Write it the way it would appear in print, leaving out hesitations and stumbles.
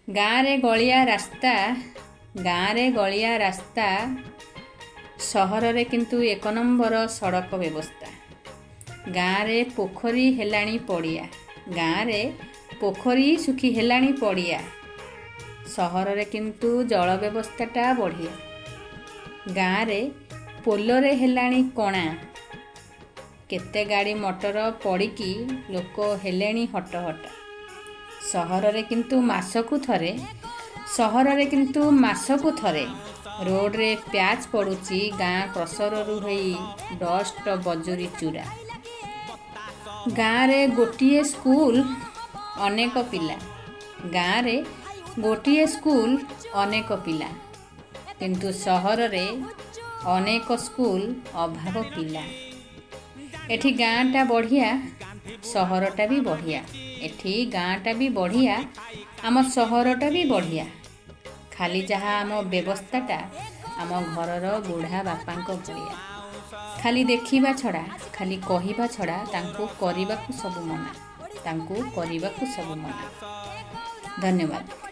ଗାଁରେ ଗଳିଆ ରାସ୍ତା, ଗାଁରେ ଗଳିଆ ରାସ୍ତା, ସହରରେ କିନ୍ତୁ ଏକ ନମ୍ବର ସଡ଼କ ବ୍ୟବସ୍ଥା। ଗାଁରେ ପୋଖରୀ ହେଲାଣି ପଡ଼ିଆ, ଗାଁରେ ପୋଖରୀ ଶୁଖି ହେଲାଣି ପଡ଼ିଆ, ସହରରେ କିନ୍ତୁ ଜଳ ବ୍ୟବସ୍ଥାଟା ବଢ଼ିଆ। ଗାଁରେ ପୋଲରେ ହେଲାଣି କଣା, କେତେ ଗାଡ଼ି ମଟର ପଡ଼ିକି ଲୋକ ହେଲେଣି ହଟହଟା। ସହରରେ କିନ୍ତୁ ମାସକୁ ଥରେ, ସହରରେ କିନ୍ତୁ ମାସକୁ ଥରେ ରୋଡ଼ରେ ପ୍ୟାଚ୍ ପଡ଼ୁଛି, ଗାଁ କ୍ରସରରୁ ହେଇ ଡଷ୍ଟ ବଜୁରି ଚୂରା। ଗାଁରେ ଗୋଟିଏ ସ୍କୁଲ, ଅନେକ ପିଲା। ଗାଁରେ ଗୋଟିଏ ସ୍କୁଲ, ଅନେକ ପିଲା, କିନ୍ତୁ ସହରରେ ଅନେକ ସ୍କୁଲ, ଅଭାବ ପିଲା। ଏଠି ଗାଁଟା ବଢ଼ିଆ, ସହରଟା ବି ବଢ଼ିଆ। ଏଠି ଗାଁଟା ବି ବଢ଼ିଆ, ଆମ ସହରଟା ବି ବଢ଼ିଆ। ଖାଲି ଯାହା ଆମ ବ୍ୟବସ୍ଥାଟା ଆମ ଘରର ବୁଢ଼ା ବାପାଙ୍କ ଭଳିଆ, ଖାଲି ଦେଖିବା ଛଡ଼ା, ଖାଲି କହିବା ଛଡ଼ା ତାଙ୍କୁ କରିବାକୁ ସବୁ ମନା, ତାଙ୍କୁ କରିବାକୁ ସବୁ ମନା। ଧନ୍ୟବାଦ।